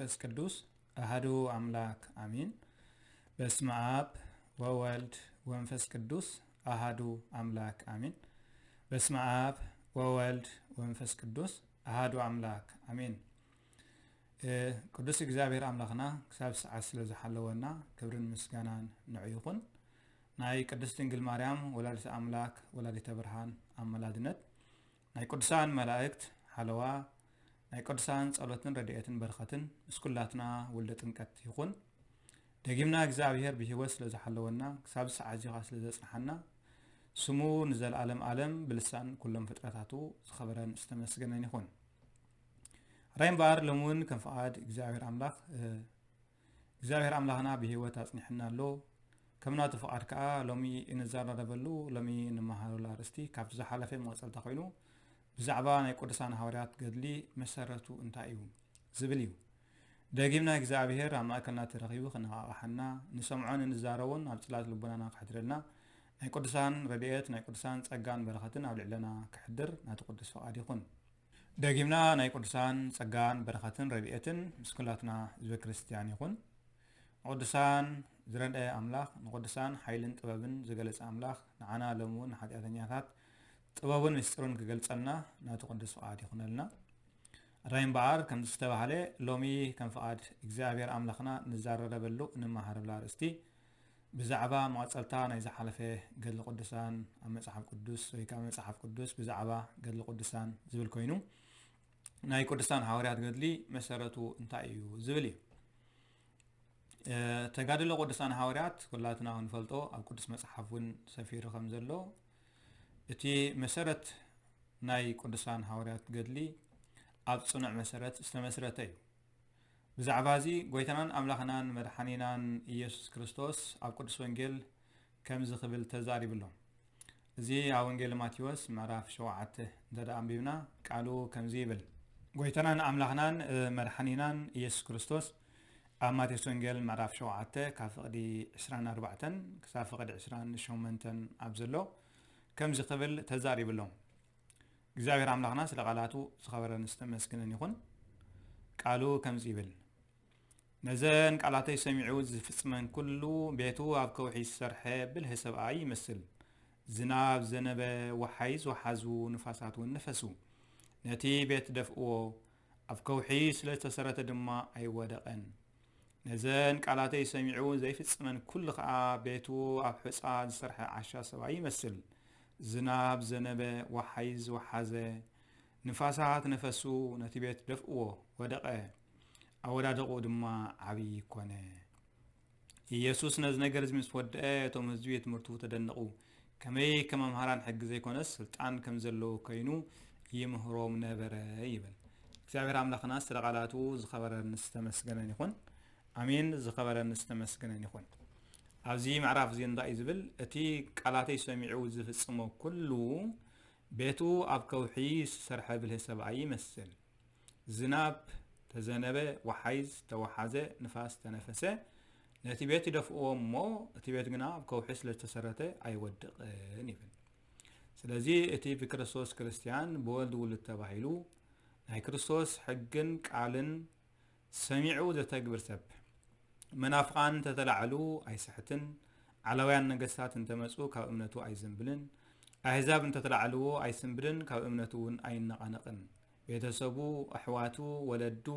መንፈስ ቅዱስ ኣሃዱ ኣምላክ ኣሚን። በስመ ኣብ ወወልድ ወመንፈስ ቅዱስ ኣሃዱ ኣምላክ ኣሚን። በስመ ኣብ ወወልድ ወመንፈስ ቅዱስ ኣሃዱ ኣምላክ ኣሚን። እ፣ ቅዱስ እግዚኣብሔር ኣምላኽና ክሳብ ሰዓት ስለ ዝሓለወና ክብርን ምስጋናን ንዑ ይኹን። ናይ ቅድስት ድንግል ማርያም ወላዲተ ኣምላክ ወላዲተ ብርሃን ኣመላድነት፣ ናይ ቅዱሳን መላእክት ሓለዋ፣ ናይ ቅዱሳን ጸሎትን ረድኤትን በረኸትን ምስ ኩላትና ወልደ ጥምቀት ይኹን። ደጊምና እግዚኣብሔር ብህይወት ስለ ዝሓለወና ክሳብ ሰዓት እዚኻ ስለ ዘጽንሓና ስሙ ንዘለዓለም ዓለም ብልሳን ኩሎም ፍጥረታቱ ዝኸበረን ዝተመስገነን ይኹን። ራይ እምበኣር ሎሚ እውን ከም ፍቓድ እግዚኣብሔር ኣምላኽ፣ እ፣ እግዚኣብሔር ኣምላኽና ብህይወት ኣጽኒሕና ኣሎ። ከም ናቱ ፍቓድ ከኣ ሎሚ እንዘራረበሉ፣ ሎሚ እንመሃረሉ ኣርእስቲ ካብቲ ዝሓለፈ መቐጸልታ ኮይኑ ብዛዕባ ናይ ቅዱሳን ሃዋርያት ገድሊ መሰረቱ እንታይ እዩ ዝብል እዩ። ደጊምና እግዚኣብሔር ኣብ ማእከልና ተረኺቡ ከነቓቕሓና፣ ንሰምዖን እንዛረቦን ኣብ ጽላት ልቦናና ከሕድረልና፣ ናይ ቅዱሳን ረድኤት፣ ናይ ቅዱሳን ጸጋን በረኸትን ኣብ ልዕለና ክሕድር ናቱ ቅዱስ ፍቓድ ይኹን። ደጊምና ናይ ቅዱሳን ጸጋን በረኸትን ረድኤትን ምስ ኩላትና ህዝበ ክርስትያን ይኹን። ንቅዱሳን ዝረድአ ኣምላኽ፣ ንቅዱሳን ሓይልን ጥበብን ዝገለጸ ኣምላኽ፣ ንዓና ሎሚ እውን ንሓጢኣተኛታት ጥበቡን ምስጢሩን ክገልጸልና ናቱ ቅዱስ ፍቓድ ይኹነልና። ራይ እምበኣር ከምዚ ዝተባህለ ሎሚ ከም ፍቓድ እግዚኣብሔር ኣምላኽና ንዛረረበሉ እንመሃረሉ ኣርእስቲ ብዛዕባ መቐጸልታ ናይ ዝሓለፈ ገድሊ ቅዱሳን ኣብ መጽሓፍ ቅዱስ ወይ ከኣ መጽሓፍ ቅዱስ ብዛዕባ ገድሊ ቅዱሳን ዝብል ኮይኑ ናይ ቅዱሳን ሃዋርያት ገድሊ መሰረቱ እንታይ እዩ ዝብል እዩ። እ፣ ተጋድሎ ቅዱሳን ሃዋርያት ኩላትና ክንፈልጦ ኣብ ቅዱስ መጽሓፍ እውን ሰፊሩ ከም ዘሎ እቲ መሰረት ናይ ቅዱሳን ሃዋርያት ገድሊ ኣብ ጽኑዕ መሰረት ዝተመስረተ እዩ። ብዛዕባ እዚ ጎይታናን ኣምላኽናን መድሓኒናን ኢየሱስ ክርስቶስ ኣብ ቅዱስ ወንጌል ከምዚ ክብል ተዛሪብሎም። እዚ ኣብ ወንጌል ማቴዎስ ምዕራፍ ሸውዓተ እንተ ደኣ ኣንቢብና ቃሉ ከምዚ ይብል። ጎይታናን ኣምላኽናን፣ እ፣ መድሓኒናን ኢየሱስ ክርስቶስ ኣብ ማቴዎስ ወንጌል ምዕራፍ ሸውዓተ ካብ ፍቕዲ ዕስራን ኣርባዕተን ክሳብ ፍቕዲ ዕስራን ሸሞንተን ኣብ ዘሎ ከምዚ ክብል ተዛሪብሎም። እግዚኣብሔር ኣምላኽና ስለ ቃላቱ ዝኸበረን ዝተመስገነን ይኹን። ቃሉ ከምዚ ይብል። ነዘን ቃላተይ ሰሚዑ ዝፍጽመን ኩሉ ቤቱ ኣብ ከውሒ ዝሰርሐ ብልህ ሰብኣይ ይመስል። ዝናብ ዘነበ፣ ወሓይዝ ወሓዙ፣ ንፋሳት እውን ነፈሱ። ነቲ ቤት ደፍእዎ፣ ኣብ ከውሒ ስለ ዝተሰረተ ድማ ኣይወደቐን። ነዘን ቃላተይ ሰሚዑ ዘይፍጽመን ኩሉ ኸኣ ቤቱ ኣብ ሑጻ ዝሰርሐ ዓሻ ሰብኣይ ይመስል። ዝናብ ዘነበ፣ ወሓይዝ ወሓዘ፣ ንፋሳት ነፈሱ፣ ነቲ ቤት ደፍእዎ፣ ወደቐ። ኣወዳድቕኡ ድማ ዓብዪ ኮነ። ኢየሱስ ነዚ ነገር እዚ ምስ ወደአ፣ እቶም ህዝቢ ትምህርቱ ተደነቑ። ከመይ ከም መምሃራን ሕጊ ዘይኮነስ ስልጣን ከም ዘለዎ ኮይኑ ይምህሮም ነበረ ይብል። እግዚኣብሔር ኣምላኽና ስለ ቃላቱ ዝኸበረን ዝተመስገነን ይኹን። ኣሜን። ዝኸበረን ዝተመስገነን ይኹን። ኣብዚ ምዕራፍ እዚ እንታይ እዩ ዝብል? እቲ ቃላተይ ሰሚዑ ዝፍጽሞ ኩሉ ቤቱ ኣብ ከውሒ ዝተሰርሐ ብልህ ሰብኣይ ይመስል። ዝናብ ተዘነበ፣ ወሓይዝ ተወሓዘ፣ ንፋስ ተነፈሰ፣ ነቲ ቤት ይደፍእዎ እሞ፣ እቲ ቤት ግና ኣብ ከውሒ ስለ ዝተሰረተ ኣይወድቕን ይብል። ስለዚ እቲ ብክርስቶስ ክርስትያን፣ ብወልድ ውሉድ ተባሂሉ፣ ናይ ክርስቶስ ሕግን ቃልን ሰሚዑ ዘተግብር ሰብ፣ መናፍቓን እንተተላዕሉ ኣይስሕትን፣ ዓለውያን ነገስታት እንተመጹ ካብ እምነቱ ኣይዝንብልን፣ ኣህዛብ እንተተላዕልዎ ኣይስንብድን፣ ካብ እምነቱ እውን ኣይነቓነቕን። ቤተሰቡ፣ ኣሕዋቱ፣ ወለዱ፣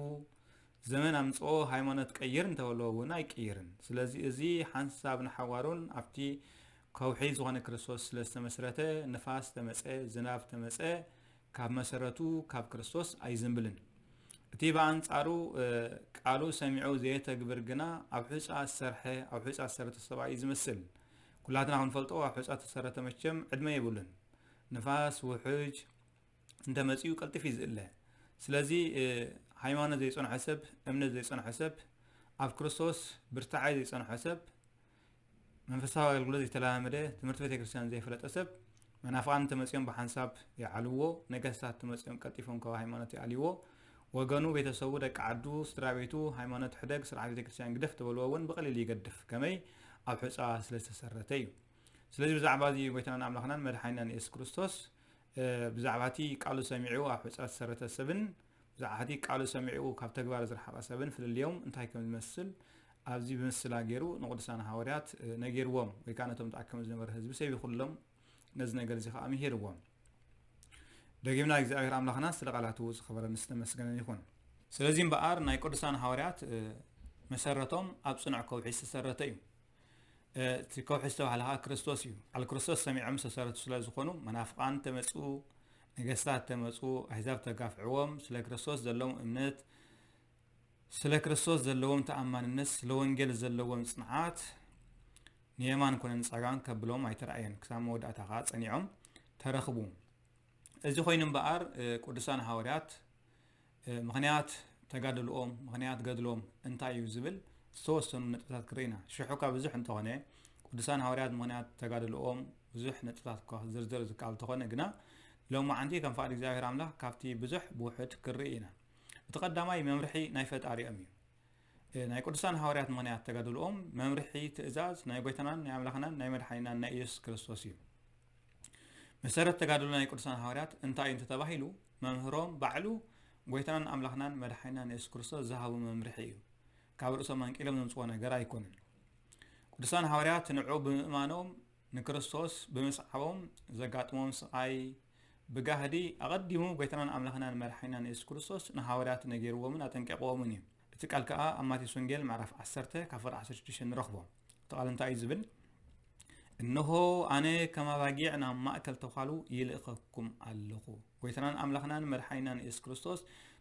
ዘመን ኣምጽኦ ሃይማኖት ቀይር እንተበልዎ እውን ኣይቅይርን። ስለዚ እዚ ሓንሳብ ንሓዋሩን ኣብቲ ከውሒ ዝኾነ ክርስቶስ ስለ ዝተመስረተ፣ ንፋስ ተመጸ፣ ዝናብ ተመጸ፣ ካብ መሰረቱ ካብ ክርስቶስ ኣይዝንብልን። እቲ ብኣንጻሩ፣ እ፣ ቃሉ ሰሚዑ ዘየተግብር ግና ኣብ ሑጻ ዝሰርሐ፣ ኣብ ሑጻ ዝሰረተ ሰብኣይ እዩ ዝመስል። ኩላትና ክንፈልጦ ኣብ ሑጻ ተሰረተ መቸም ዕድመ የብሉን። ንፋስ፣ ውሑጅ እንተ መጺኡ ቀልጢፉ እዩ ዝእለ። ስለዚ፣ እ፣ ሃይማኖት ዘይጸንሖ ሰብ፣ እምነት ዘይጸንሖ ሰብ፣ ኣብ ክርስቶስ ብርታዐ ዘይጸንሖ ሰብ፣ መንፈሳዊ ኣገልግሎት ዘይተለማመደ፣ ትምህርቲ ቤተ ክርስቲያን ዘይፈለጠ ሰብ፣ መናፍቓን እንተመጺኦም ብሓንሳብ ይዓልውዎ፣ ነገስታት እንተመጺኦም ቀልጢፎም ካብ ሃይማኖት ይኣልይዎ፣ ወገኑ፣ ቤተሰቡ፣ ደቂ ዓዱ፣ ስድራ ቤቱ፣ ሃይማኖት ሕደግ፣ ስርዓት ቤተ ክርስቲያን ግደፍ ተበልዎ እውን ብቐሊሉ ይገድፍ። ከመይ? ኣብ ሑጻ ስለ ዝተሰረተ እዩ። ስለዚ ብዛዕባ እዚ ጎይታናን ኣምላኽናን መድሓኒናን የሱስ ክርስቶስ፣ እ፣ ብዛዕባ እቲ ቃሉ ሰሚዑ ኣብ ሑጻ ዝተሰረተ ሰብን ብዛዕባ ሕቲ ቃሉ ሰሚዑ ካብ ተግባር ዝረሓቐ ሰብን ፍልልዮም እንታይ ከም ዝመስል ኣብዚ ብምስላ ገይሩ ንቅዱሳን ሃዋርያት ነጊርዎም፣ ወይ ከዓ ነቶም ተኣከሙ ዝነበረ ህዝቢ ሰቢኹሎም ነዚ ነገር እዚ ከዓ ምሂርዎም። ደጊምና እግዚኣብሔር ኣምላኽና ስለ ቃላቱ ዝኸበረን ዝተመስገነን ይኹን። ስለዚ እምበኣር ናይ ቅዱሳን ሃዋርያት መሰረቶም ኣብ ፅኑዕ ከውሒ ዝተሰረተ እዩ። እቲ ከውሒ ዝተባህለ ከዓ ክርስቶስ እዩ። ዓል ክርስቶስ ሰሚዖም ዝተሰረቱ ስለ ዝኾኑ መናፍቃን ተመፅኡ፣ ነገስታት ተመፅኡ፣ ኣህዛብ ተጋፍዕዎም፣ ስለ ክርስቶስ ዘለዎም እምነት፣ ስለ ክርስቶስ ዘለዎም ተኣማንነት፣ ስለ ወንጌል ዘለዎም ፅንዓት ንየማን ኮነ ንፀጋም ከብሎም ኣይተረኣየን። ክሳብ መወዳእታ ከዓ ፀኒዖም ተረኽቡ። እዚ ኮይኑ እምበኣር ቅዱሳን ሃዋርያት ምኽንያት ተጋድልኦም፣ ምኽንያት ገድሎም እንታይ እዩ ዝብል ዝተወሰኑ ነጥብታት ክርኢ ኢና። ሽሑ እኳ ብዙሕ እንተኾነ ቅዱሳን ሃዋርያት ምኽንያት ተጋድልኦም ብዙሕ ነጥብታት እኳ ዝርዝር ዝከኣል እንተኾነ ግና ሎማዓንቲ ከም ፍቓድ እግዚኣብሔር ኣምላኽ ካብቲ ብዙሕ ብውሑድ ክርኢ ኢና። እቲ ቀዳማይ መምርሒ ናይ ፈጣሪኦም እዩ። ናይ ቅዱሳን ሃዋርያት ምኽንያት ተጋድልኦም መምርሒ ትእዛዝ ናይ ጎይታናን ናይ ኣምላኽናን ናይ መድሓኒናን ናይ ኢየሱስ ክርስቶስ እዩ። መሰረት ተጋድሎ ናይ ቅዱሳን ሃዋርያት እንታይ እዩ እንተተባሂሉ መምህሮም ባዕሉ ጎይታናን ኣምላኽናን መድሓኒናን ኢየሱስ ክርስቶስ ዝሃቡ መምርሒ እዩ። ካብ ርእሶም ኣንቂሎም ዘምፅዎ ነገር ኣይኮነን። ቅዱሳን ሃዋርያት ንዑ ብምእማኖም ንክርስቶስ ብምስዓቦም ዘጋጥሞም ስቓይ ብጋህዲ ኣቐዲሙ ጎይታናን ኣምላኽናን መድሓኒናን ኢየሱስ ክርስቶስ ንሃዋርያት ነጊርዎምን ኣጠንቂቕዎምን እዩ። እቲ ቃል ከኣ ኣብ ማቴዎስ ወንጌል ምዕራፍ ዓሰርተ ካብ ፍቕዲ ዓሰርተ ሽዱሽተ ንረኽቦ። እቲ ቃል እንታይ እዩ ዝብል? እንሆ ኣነ ከም ኣባጊዕ ናብ ማእከል ተዃሉ ይልእኸኩም ኣለኹ። ጎይታናን ኣምላኽናን መድሓኒናን ኢየሱስ ክርስቶስ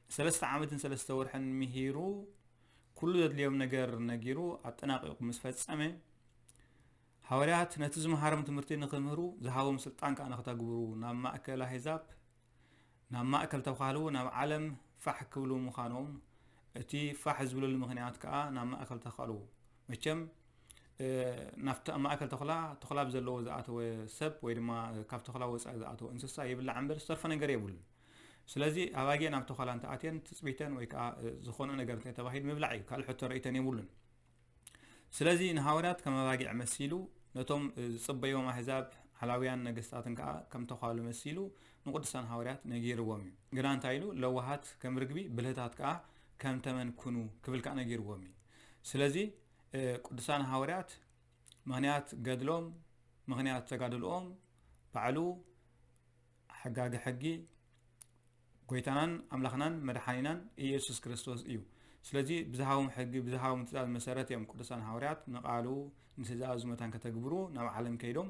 ንሰለስተ ዓመትን ሰለስተ ወርሕን ምሂሩ ኩሉ ዘድልዮም ነገር ነጊሩ ኣጠናቂቑ ምስ ፈጸመ ሃዋርያት ነቲ ዝመሃሮም ትምህርቲ ንክምህሩ ዝሃቦም ስልጣን ከኣ ንክተግብሩ ናብ ማእከል ኣህዛብ ናብ ማእከል ተዃሉ ናብ ዓለም ፋሕ ክብሉ ምዃኖም እቲ ፋሕ ዝብልሉ ምኽንያት ከኣ ናብ ማእከል ተዃሉ መቸም ናብቲ ኣብ ማእከል ተኹላ ተኹላ ብዘለዎ ዝኣተወ ሰብ ወይ ድማ ካብ ተኹላ ወፃኢ ዝኣተወ እንስሳ ይብላዕ እምበር ዝተርፈ ነገር የብሉን። ስለዚ ኣባጊዕ ናብ ተዃላ እንተኣትየን ትፅቢተን ወይ ከዓ ዝኾነ ነገር እንታይ ተባሂሉ ምብላዕ እዩ። ካልእ ሕቶ ርእይተን የብሉን። ስለዚ ንሃዋርያት ከም ኣባጊዕ መሲሉ ነቶም ዝፅበዮም ኣህዛብ ዓላውያን ነገስታትን ከዓ ከም ተዃሉ መሲሉ ንቅዱሳን ሃዋርያት ነጊርዎም እዩ። ግና እንታይ ኢሉ ለዋሃት ከም ርግቢ ብልህታት ከዓ ከም ተመን ኩኑ ክብል ከዓ ነጊርዎም እዩ። ስለዚ ቅዱሳን ሃዋርያት ምኽንያት ገድሎም ምኽንያት ተጋድልኦም ባዕሉ ሓጋጊ ሕጊ ጎይታናን ኣምላኽናን መድሓኒናን ኢየሱስ ክርስቶስ እዩ። ስለዚ ብዝሃቦም ሕጊ ብዝሃቦም ትእዛዝ መሰረት እዮም ቅዱሳን ሃዋርያት ንቃሉ ንትእዛዙ መታን ከተግብሩ ናብ ዓለም ከይዶም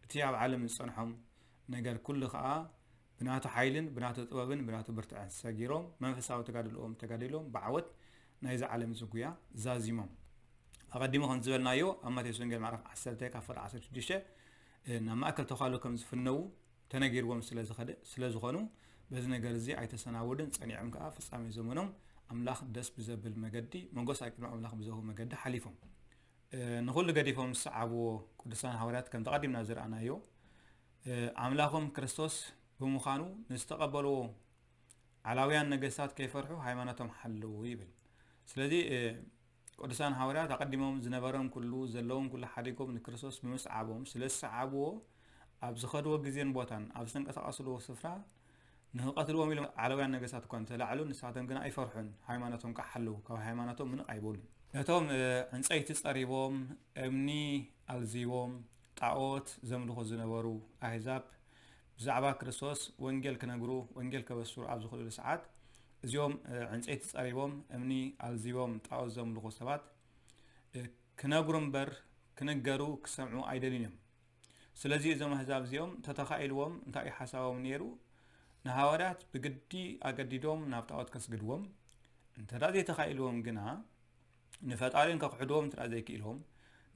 እቲ ኣብ ዓለም ዝጸንሖም ነገር ኩሉ ኸኣ ብናቱ ሓይልን ብናቱ ጥበብን ብናቱ ብርትዐን ሰጊሮም መንፈሳዊ ተጋድልኦም ተጋዲሎም ብዓወት ናይዚ ዓለም ዝጉያ ዛዚሞም። ኣቐዲሙ ከም ዝበልናዮ ኣብ ማቴዎስ ወንጌል ምዕራፍ ዓሰርተ ካብ ፍቕዲ ዓሰርተ ሽዱሽተ ናብ ማእከል ተዃሉ ከም ዝፍነዉ ተነጊርዎም ስለ ዝኾኑ በዚ ነገር እዚ ኣይተሰናወዱን ጸኒዖም ከኣ ፍጻሜ ዘመኖም ኣምላኽ ደስ ብዘብል መገዲ መጎስ ኣብ ቅድሚ ኣምላኽ ብዘህቡ መገዲ ሓሊፎም ንኹሉ ገዲፎም ዝሰዓብዎ ቅዱሳን ሃዋርያት ከም ተቐዲምና ዝረኣናዮ ኣምላኾም ክርስቶስ ብምዃኑ ንዝተቐበልዎ ዓላውያን ነገስታት ከይፈርሑ ሃይማኖቶም ሓለዉ ይብል። ስለዚ ቅዱሳን ሃዋርያት ኣቐዲሞም ዝነበሮም ኩሉ ዘለዎም ኩሉ ሓዲጎም ንክርስቶስ ብምስዓቦም ስለ ዝሰዓብዎ ኣብ ዝኸድዎ ግዜን ቦታን ኣብ ዝተንቀሳቐስልዎ ስፍራ ንክቐትልዎም ኢሎም ዓለውያን ነገስታት እኳ እንተላዕሉ ንሳቶም ግና ኣይፈርሑን። ሃይማኖቶም ከዓ ሓለዉ። ካብ ሃይማኖቶም ምንቕ ኣይበሉን። ነቶም ዕንፀይቲ ፀሪቦም እምኒ ኣልዚቦም ጣዖት ዘምልኹ ዝነበሩ ኣህዛብ ብዛዕባ ክርስቶስ ወንጌል ክነግሩ ወንጌል ከበስሩ ኣብ ዝኽእልሉ ሰዓት እዚኦም ዕንፀይቲ ፀሪቦም እምኒ ኣልዚቦም ጣዖት ዘምልኹ ሰባት ክነግሩ እምበር ክንገሩ ክሰምዑ ኣይደልዩን እዮም። ስለዚ እዞም ኣህዛብ እዚኦም ተተኻኢልዎም እንታይ እዩ ሓሳቦም ነይሩ? ንሃዋርያት ብግዲ ኣገዲዶም ናብ ጣዖት ከስግድዎም እንተ ዘይተኻኢልዎም ግና ንፈጣሪን ከኽሕድዎም እንተ ዘይክኢሎም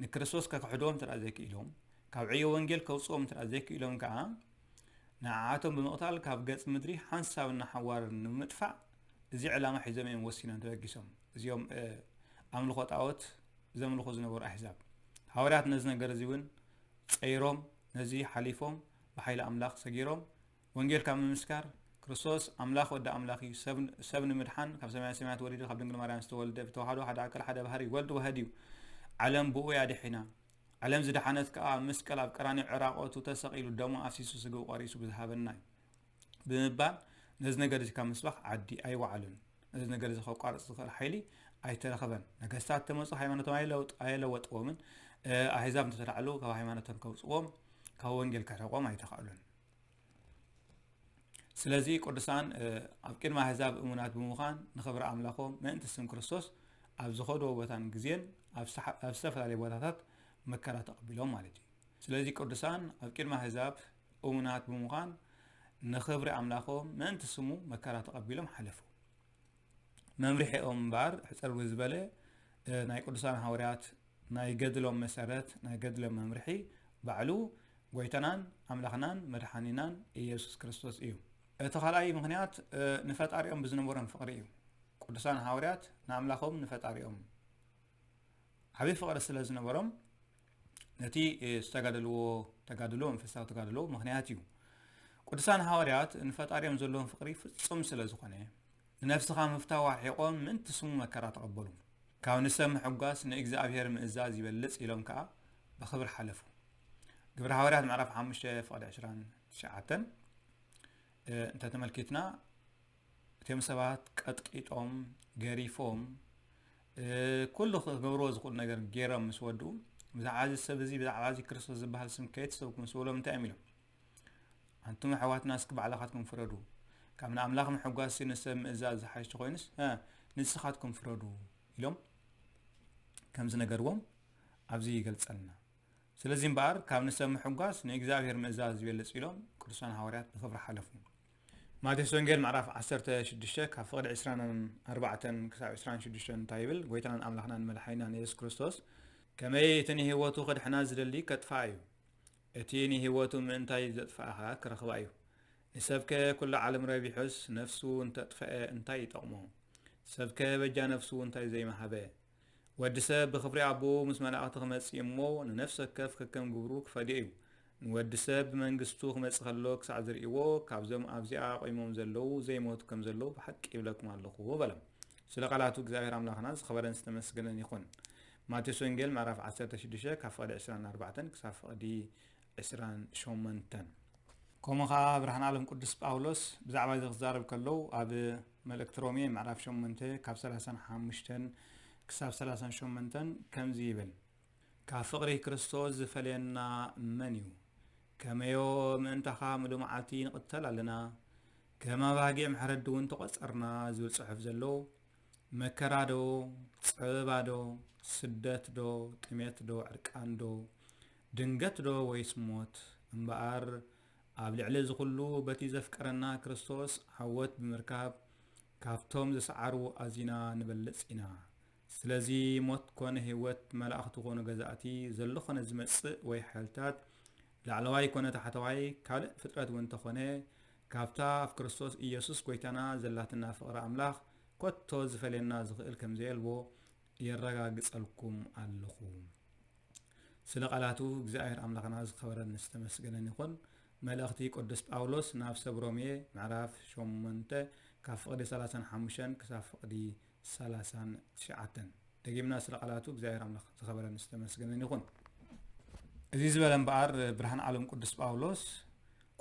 ንክርስቶስ ከኽሕድዎም እንተ ዘይክኢሎም ካብ ዕዮ ወንጌል ከውፅኦም እንተ ዘይክኢሎም ከዓ ንዓኣቶም ብምቕታል ካብ ገፅ ምድሪ ሓንሳብ እናሓዋር ንምጥፋእ እዚ ዕላማ ሒዞም እዮም ወሲኖም ተበጊሶም። እዚኦም ኣምልኾ ጣዖት ዘምልኹ ዝነበሩ ኣህዛብ ሃዋርያት ነዚ ነገር እዚ እውን ፀይሮም ነዚ ሓሊፎም ብሓይሊ ኣምላኽ ሰጊሮም ወንጌል ካብ ምምስካር ክርስቶስ ኣምላኽ ወዲ ኣምላኽ እዩ ሰብ ንምድሓን ካብ ሰማያ ሰማያት ወሪዱ ካብ ድንግል ማርያም ዝተወልደ ብተዋህዶ ሓደ ኣካል ሓደ ባህሪ ወልድ ዋህድ እዩ ዓለም ብኡ እያ ድሒና ዓለም ዝደሓነት ከዓ ኣብ መስቀል ኣብ ቀራንዮ ዕራቆቱ ተሰቒሉ ደሙ ኣፍሲሱ ስግኡ ቆሪሱ ብዝሃበና እዩ ብምባል ነዚ ነገር እዚ ካብ ምስባኽ ዓዲ ኣይወዓሉን። ነዚ ነገር እዚ ከቋርጽ ዝኽእል ሓይሊ ኣይተረኸበን። ነገስታት ተመጹ፣ ሃይማኖቶም ኣይለውጥ-፣ ኣየለወጥዎምን። እ፣ ኣህዛብ እንተተላዕሉ፣ ካብ ሃይማኖቶም ከውጽዎም፣ ካብ ወንጌል ከርሕቆም ኣይተኻእሉን። ስለዚ ቅዱሳን፣ እ፣ ኣብ ቅድሚ ኣህዛብ እሙናት ብምዃን ንኽብሪ ኣምላኾም ምእንቲ ስም ክርስቶስ ኣብ ዝኸድዎ ቦታን ግዜን ኣብ ሰሓ-፣ ኣብ ዝተፈላለየ ቦታታት መከራ ተቐቢሎም ማለት እዩ። ስለዚ ቅዱሳን ኣብ ቅድሚ ኣህዛብ እሙናት ብምዃን ንኽብሪ ኣምላኾም ምእንቲ ስሙ መከራ ተቐቢሎም ሓለፉ። መምርሒኦም እምበኣር ሕጽር ዝበለ፣ እ፣ ናይ ቅዱሳን ሃዋርያት ናይ ገድሎም መሰረት፣ ናይ ገድሎም መምርሒ ባዕሉ ጎይታናን ኣምላኽናን መድሓኒናን ኢየሱስ ክርስቶስ እዩ። እቲ ካልኣይ ምኽንያት፣ እ፣ ንፈጣሪኦም ብዝነበሮም ፍቕሪ እዩ። ቅዱሳን ሃዋርያት ንኣምላኾም ንፈጣሪኦም ዓቢ ፍቕሪ ስለ ዝነበሮም ነቲ፣ እ፣ ዝተጋደልዎ ተጋድሎ፣ መንፈሳዊ ተጋድሎ ምኽንያት እዩ። ቅዱሳን ሃዋርያት ንፈጣሪኦም ዘለዎም ፍቕሪ ፍጹም ስለ ዝኾነ፣ ንነፍስኻ ምፍታው ኣርሒቖም ምእንቲ ስሙ መከራ ተቐበሉ። ካብ ንሰብ ምሕጓስ ንእግዚኣብሔር ምእዛዝ ይበልጽ ኢሎም ከኣ ብኽብሪ ሓለፉ። ግብሪ ሃዋርያት ምዕራፍ ሓሙሽተ ፍቕዲ ዕስራን ትሽዓተን፣ እ፣ እንተተመልኪትና፣ እቶም ሰባት ቀጥቂጦም፣ ገሪፎም፣ እ፣ ኩሉ ክገብርዎ ዝኽእሉ ነገር ገይሮም ምስ ወድኡ፣ ብዛዕባ እዚ ሰብ እዚ፣ ብዛዕባ እዚ ክርስቶስ ዝበሃል ስም ከይትሰብኩ ምስ በሎም፣ እንታይ እዮም ኢሎም? ኣንቱም ኣሕዋትና፣ እስኪ ባዕልኻትኩም ፍረዱ። ካብ ንኣምላኽ ምሕጓስሲ ንሰብ ምእዛዝ ዝሓይሽ ኮይኑስ፣ እ፣ ንስኻትኩም ፍረዱ ኢሎም ከም ዝነገርዎም ኣብዚ ይገልጸልና። ስለዚ እምበኣር፣ ካብ ንሰብ ምሕጓስ ንእግዚኣብሔር ምእዛዝ ይበልጽ ኢሎም ቅዱሳን ሃዋርያት ብኽብሪ ሓለፉ። ማቴዎስ ወንጌል ምዕራፍ ዓሰርተ ሽዱሽተ ካብ ፍቕዲ ዕስራን ኣርባዕተን ክሳብ ዕስራን ሽዱሽተን እንታይ ይብል? ጎይታናን ኣምላኽናን መድሓኒናን የሱስ ክርስቶስ፣ ከመይ እቲ ንህይወቱ ክድሕና ዝደሊ ከጥፍኣ እዩ፣ እቲ ንህይወቱ ምእንታይ ዘጥፍኣኻ ክረኽባ እዩ። ንሰብከ ኩሉ ዓለም ረቢሑስ ነፍሱ እንተጥፈአ እንታይ ይጠቕሞ? ሰብከ በጃ ነፍሱ እንታይ ዘይመሃበ? ወዲ ሰብ ብኽብሪ ኣቦኡ ምስ መላእኽቲ ክመጽእ እሞ፣ ንነፍሲ ወከፍ ከከም ግብሩ ክፈድዮ እዩ። ንወዲ ሰብ ብመንግስቱ ክመጽእ ከሎ ክሳዕ ዝርእይዎ፣ ካብዞም ኣብዚኣ ቆይሞም ዘለዉ ዘይሞቱ ከም ዘለዉ ብሓቂ ይብለኩም ኣለኹ በሎም። ስለ ቃላቱ እግዚኣብሔር ኣምላኽና ዝኸበረን ዝተመስገነን ይኹን። ማቴዎስ ወንጌል ምዕራፍ ዓሰርተ ሽዱሽተ ካብ ፍቕዲ ዕስራን ኣርባዕተን ክሳብ ፍቕዲ ዕስራን ሸሞንተን። ከምኡ ኸዓ ብርሃን ዓለም ቅዱስ ጳውሎስ ብዛዕባ እዚ ክዛረብ ከሎ ኣብ መልእክቲ ሮሜ ምዕራፍ ሸሞንተ ካብ ሰላሳን ሓሙሽተን ክሳብ ሰላሳን ሸሞንተን ከምዚ ይብል፣ ካብ ፍቕሪ ክርስቶስ ዝፈልየና መን እዩ? ከመዮ ምእንታኻ ምሉእ መዓልቲ ንቕተል ኣለና፣ ከም ኣባጊዕ መሕረዲ እውን ተቖጸርና ዝብል ጽሑፍ ዘሎ፣ መከራ ዶ፣ ጸበባ ዶ፣ ስደት ዶ፣ ጥሜት ዶ፣ ዕርቃን ዶ፣ ድንገት ዶ ወይስ ሞት? እምበኣር ኣብ ልዕሊ እዚ ኹሉ በቲ ዘፍቀረና ክርስቶስ ዓወት ብምርካብ ካብቶም ዝሰዓሩ ኣዚና ንበልጽ ኢና። ስለዚ ሞት ኮነ ህይወት፣ መላእኽቲ ኮኑ ገዛእቲ፣ ዘሎ ኾነ ዝመጽእ ወይ ሓይልታት፣ ላዕለዋይ ኮነ ታሕተዋይ፣ ካልእ ፍጥረት እውን እንተኾነ፣ ካብታ ኣብ ክርስቶስ ኢየሱስ ጎይታና ዘላትና ፍቕሪ ኣምላኽ ኮቶ ዝፈልየና ዝኽእል ከም ዘየልቦ የረጋግጸልኩም ኣለኹ። ስለ ቃላቱ እግዚኣብሔር ኣምላኽና ዝኸበረን ዝተመስገነን ይኹን። መልእኽቲ ቅዱስ ጳውሎስ ናብ ሰብ ሮሜ ምዕራፍ ሸሞንተ ካብ ፍቕዲ ሰላሳን ሓሙሽተን ክሳብ ፍቕዲ ሰላሳን ትሽዓተን። ደጊምና ስለ ቃላቱ እግዚኣብሔር ኣምላኽ ዝኸበረን ዝተመስገነን ይኹን። እዚ ዝበለ እምበኣር ብርሃን ዓለም ቅዱስ ጳውሎስ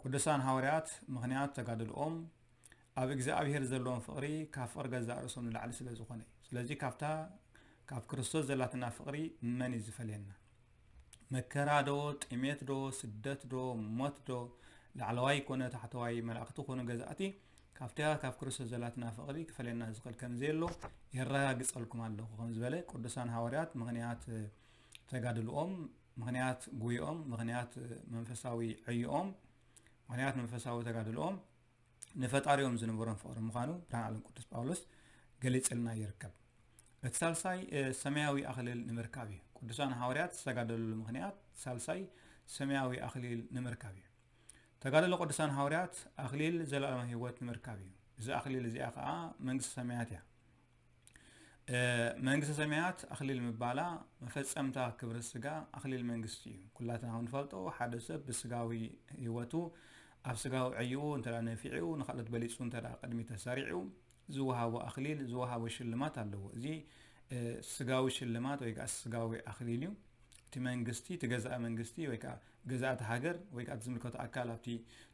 ቅዱሳን ሃዋርያት ምኽንያት ተጋድልኦም ኣብ እግዚኣብሔር ዘለዎም ፍቕሪ ካብ ፍቕሪ ገዛእ ርእሶም ንላዕሊ ስለ ዝኾነ እዩ። ስለዚ ካብታ ካብ ክርስቶስ ዘላትና ፍቕሪ መን እዩ ዝፈልየና? መከራ ዶ፣ ጥሜት ዶ፣ ስደት ዶ፣ ሞት ዶ፣ ላዕለዋይ ኮነ ታሕተዋይ፣ መላእኽቲ ኮኑ ገዛእቲ፣ ካብታ ካብ ክርስቶስ ዘላትና ፍቕሪ ክፈልየና ዝኽእል ከም ዘየሎ የረጋግጸልኩም ኣለኹ ከም ዝበለ ቅዱሳን ሃዋርያት ምኽንያት ተጋድልኦም፣ ምኽንያት ጉይኦም፣ ምኽንያት መንፈሳዊ ዕይኦም፣ ምኽንያት መንፈሳዊ ተጋድልኦም ንፈጣሪኦም ዝነበሮም ፍቕሪ ምዃኑ ብርሃን ዓለም ቅዱስ ጳውሎስ ገሊጽልና ይርከብ። እቲ ሳልሳይ፣ እ፣ ሰማያዊ ኣኽሊል ንምርካብ እዩ። ቅዱሳን ሃዋርያት ዝተጋደልሉ ምኽንያት ሳልሳይ ሰማያዊ ኣኽሊል ንምርካብ እዩ። ተጋድሎ ቅዱሳን ሃዋርያት ኣኽሊል ዘለኣለማዊ ህይወት ንምርካብ እዩ። እዚ ኣኽሊል እዚኣ ኸኣ መንግስቲ ሰማያት እያ። እ፣ መንግስቲ ሰማያት ኣኽሊል ምባላ መፈጸምታ ክብሪ ስጋ ኣኽሊል መንግስቲ እዩ። ኩላትና ከም ንፈልጦ ሓደ ሰብ ብስጋዊ ህይወቱ ኣብ ስጋዊ ዕይኡ እንተ ደኣ ነፊዑ፣ ንኻልኦት በሊጹ እንተ ደኣ ቅድሚት ተሰሪዑ፣ ዝወሃቦ ኣኽሊል፣ ዝወሃቦ ሽልማት ኣለዎ። እዚ፣ እ፣ ስጋዊ ሽልማት ወይ ከኣ ስጋዊ ኣኽሊል እዩ። እቲ መንግስቲ፣ እቲ ገዛኢ መንግስቲ ወይ ከዓ ገዛእቲ ሃገር ወይ ከዓ እቲ ዝምልከቶ ኣካል ኣብቲ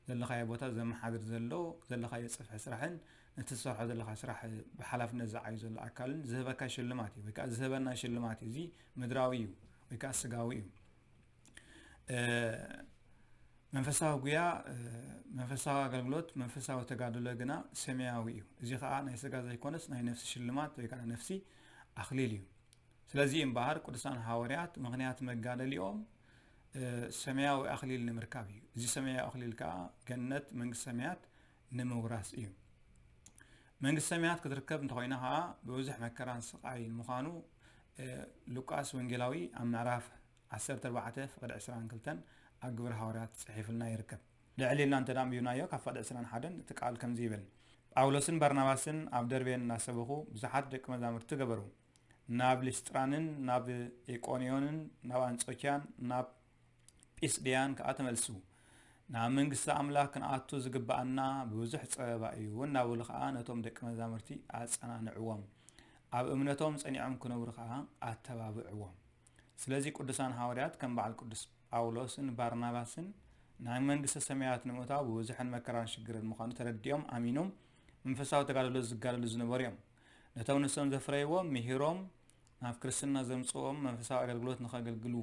ዘለኻዮ ቦታ ዘመሓድር ዘሎ ዘለኻዮ ጽፍሒ ስራሕን ነቲ ትሰርሖ ዘለኻ ስራሕ ብሓላፍነት ዝዓዩ ዘሎ ኣካልን ዝህበካ ሽልማት እዩ ወይ ከዓ ዝህበና ሽልማት እዩ። እዚ ምድራዊ እዩ ወይ ከዓ ስጋዊ እዩ። መንፈሳዊ ጉያ፣ መንፈሳዊ ኣገልግሎት፣ መንፈሳዊ ተጋድሎ ግና ሰማያዊ እዩ። እዚ ከዓ ናይ ስጋ ዘይኮነስ ናይ ነፍሲ ሽልማት ወይ ከዓ ናይ ነፍሲ ኣኽሊል እዩ። ስለዚ እምበኣር ቅዱሳን ሃዋርያት ምኽንያት መጋደሊኦም ሰማያዊ ኣኽሊል ንምርካብ እዩ። እዚ ሰማያዊ ኣኽሊል ከዓ ገነት መንግስቲ ሰማያት ንምውራስ እዩ። መንግስቲ ሰማያት ክትርከብ እንተኾይና ከዓ ብብዙሕ መከራን ስቃይን ምዃኑ ሉቃስ ወንጌላዊ ኣብ ምዕራፍ ዓሰርተ ኣርባዕተ ፍቕዲ ዕስራን ክልተን ኣብ ግብሪ ሃዋርያት ጽሒፍልና ይርከብ። ልዕል ኢልና እንተ ኣንቢብናዮ ካብ ፍቕዲ ዕስራን ሓደን እቲ ቃል ከምዚ ይብል፣ ጳውሎስን ባርናባስን ኣብ ደርቤን እናሰበኹ ብዙሓት ደቂ መዛሙርቲ ገበሩ። ናብ ሊስጥራንን ናብ ኢቆንዮንን ናብ ኣንጾኪያን ናብ ጲስድያን ከኣ ተመልሱ። ናብ መንግስቲ ኣምላኽ ክንኣቱ ዝግብኣና ብብዙሕ ጸበባ እዩ እናበሉ ከኣ ነቶም ደቂ መዛሙርቲ ኣጸናንዕዎም። ኣብ እምነቶም ጸኒዖም ክነብሩ ከኣ ኣተባብዕዎም። ስለዚ ቅዱሳን ሃዋርያት ከም በዓል ቅዱስ ጳውሎስን ባርናባስን ናይ መንግስተ ሰማያት ንምእታው ብብዙሕን መከራን ሽግርን ምዃኑ ተረዲኦም ኣሚኖም መንፈሳዊ ተጋድሎ ዝጋደሉ ዝነበሩ እዮም። ነቶም ንሶም ዘፍረይዎም ምሂሮም ናብ ክርስትና ዘምጽኦም መንፈሳዊ ኣገልግሎት ንኸገልግሉ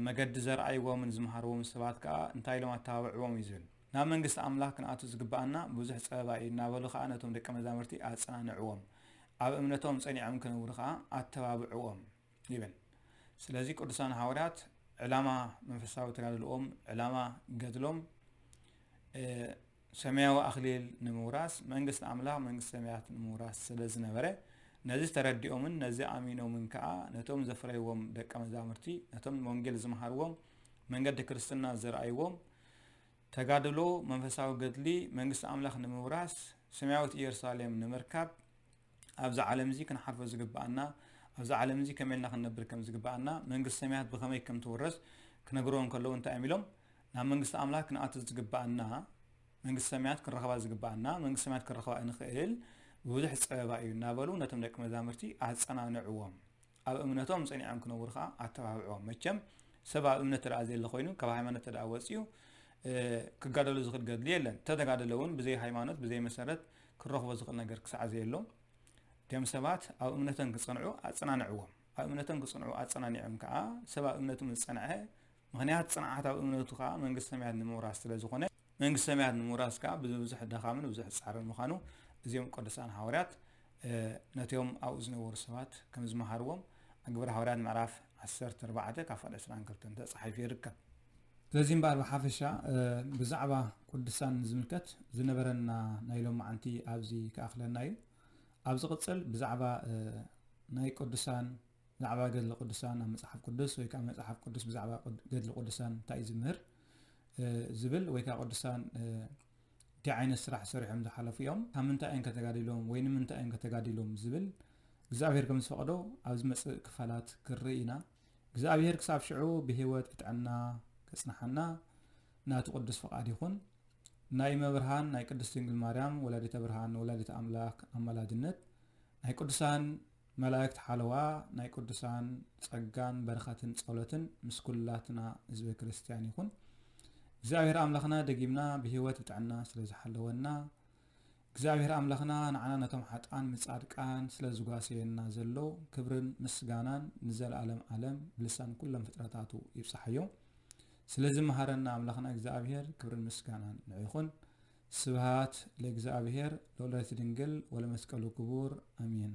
መገዲ ዘርኣይዎምን ዝመሃርዎም ሰባት ከኣ እንታይ ኢሎም ኣተባብዕዎም እዩ ዝብል። ናብ መንግስቲ ኣምላኽ ክንኣቱ ዝግብኣና ብዙሕ ጸበባ እዩ እናበሉ ከኣ ነቶም ደቂ መዛሙርቲ ኣጸናንዕዎም። ኣብ እምነቶም ጸኒዖም ክነብሩ ከኣ ኣተባብዕዎም ይብል። ስለዚ ቅዱሳን ሃዋርያት ዕላማ መንፈሳዊ ተጋድልኦም፣ ዕላማ ገድሎም ሰማያዊ ኣኽሊል ንምውራስ፣ መንግስቲ ኣምላኽ መንግስቲ ሰማያት ንምውራስ ስለ ዝነበረ፣ ነዚ ተረዲኦምን ነዚ ኣሚኖምን ከኣ ነቶም ዘፍረይዎም ደቀ መዛሙርቲ፣ ነቶም ወንጌል ዝመሃርዎም፣ መንገዲ ክርስትና ዘርኣይዎም፣ ተጋድሎ መንፈሳዊ ገድሊ መንግስቲ ኣምላኽ ንምውራስ፣ ሰማያዊት ኢየሩሳሌም ንምርካብ፣ ኣብዚ ዓለም እዚ ክንሓልፎ ዝግብኣና፣ ኣብዚ ዓለም እዚ ከመይ ኢልና ክንነብር ከም ዝግብኣና፣ መንግስቲ ሰማያት ብኸመይ ከም ትውረስ ክነግርዎ እንከለዉ እንታይ እዮም ኢሎም? ናብ መንግስቲ ኣምላኽ ክንኣቱ ዝግብኣና፣ መንግስቲ ሰማያት ክንረኽባ ዝግብኣና፣ መንግስቲ ሰማያት ክንረኽባ እንኽእል ብብዙሕ ጸበባ እዩ እናበሉ ነቶም ደቂ መዛሙርቲ ኣጸናንዕዎም። ኣብ እምነቶም ጸኒዖም ክነብሩ ከኣ ኣተባብዕዎም። መቸም ሰብ ኣብ እምነት ተደኣ ዘየለ ኮይኑ፣ ካብ ሃይማኖት ተደኣ ወጺኡ ክጋደሉ ዝኽእል ገድሊ የለን። ተተጋደለ እውን ብዘይ ሃይማኖት ብዘይ መሰረት ክረኽቦ ዝኽእል ነገር ክሳዕ ዘየሎ፣ እቲኦም ሰባት ኣብ እምነቶም ክጸንዑ ኣጸናንዕዎም። ኣብ እምነቶም ክጸንዑ ኣጸናኒዖም ከኣ ሰብ ኣብ እምነቱ ምስ ጸንዐ፣ ምኽንያት ጽንዓት ኣብ እምነቱ ከኣ መንግስቲ ሰማያት ንምውራስ ስለ ዝኾነ፣ መንግስቲ ሰማያት ንምውራስ ከኣ ብብዙሕ ድኻምን ብዙሕ ጻዕርን ምዃኑ እዚኦም ቅዱሳን ሃዋርያት ነቲኦም ኣብኡ ዝነበሩ ሰባት ከም ዝመሃርዎም ኣብ ግብሪ ሃዋርያት ምዕራፍ ዓሰርተ ኣርባዕተ ካብ ፍቕዲ ዕስራን ክልተን ተጻሒፉ ይርከብ። ስለዚ እምበኣር ብሓፈሻ ብዛዕባ ቅዱሳን ዝምልከት ዝነበረና ናይ ሎማዓንቲ ኣብዚ ክኣኽለና እዩ። ኣብ ዝቕጽል ብዛዕባ ናይ ቅዱሳን ብዛዕባ ገድሊ ቅዱሳን ኣብ መጽሓፍ ቅዱስ ወይ ከዓ መጽሓፍ ቅዱስ ብዛዕባ ገድሊ ቅዱሳን እንታይ እዩ ዝምህር ዝብል ወይ ከዓ ቅዱሳን እንታይ ዓይነት ስራሕ ሰሪሖም ዝሓለፉ እዮም፣ ካብ ምንታይ እዮም ከተጋዲሎም ወይ ንምንታይ እዮም ከተጋዲሎም ዝብል እግዚኣብሔር ከም ዝፈቕዶ ኣብ ዝመጽእ ክፋላት ክርኢ ኢና። እግዚኣብሔር ክሳብ ሽዑ ብህይወት ብጥዕና ከጽንሓና ናቱ ቅዱስ ፍቓድ ይኹን። ናይ እመብርሃን ናይ ቅድስት ድንግል ማርያም ወላዲተ ብርሃን ወላዲተ ኣምላኽ ኣማላድነት፣ ናይ ቅዱሳን መላእክት ሓለዋ፣ ናይ ቅዱሳን ጸጋን በረኸትን ጸሎትን ምስ ኩላትና ህዝበ ክርስትያን ይኹን። እግዚኣብሔር ኣምላኽና ደጊምና ብህይወት ብጥዕና ስለ ዝሓለወና፣ እግዚኣብሔር ኣምላኽና ንዓና ነቶም ሓጥኣን ምጻድቃን ስለ ዝጓሰየና ዘሎ ክብርን ምስጋናን ንዘለኣለም ዓለም ብልሳን ኩሎም ፍጥረታቱ ይብጻሓዮ። ስለዚ መሃረና ኣምላኽና እግዚኣብሔር ክብርን ምስጋናን ንዑ ይኹን። ስብሃት ለእግዚኣብሔር ለወላዲቱ ድንግል ወለመስቀሉ ክቡር ኣሜን።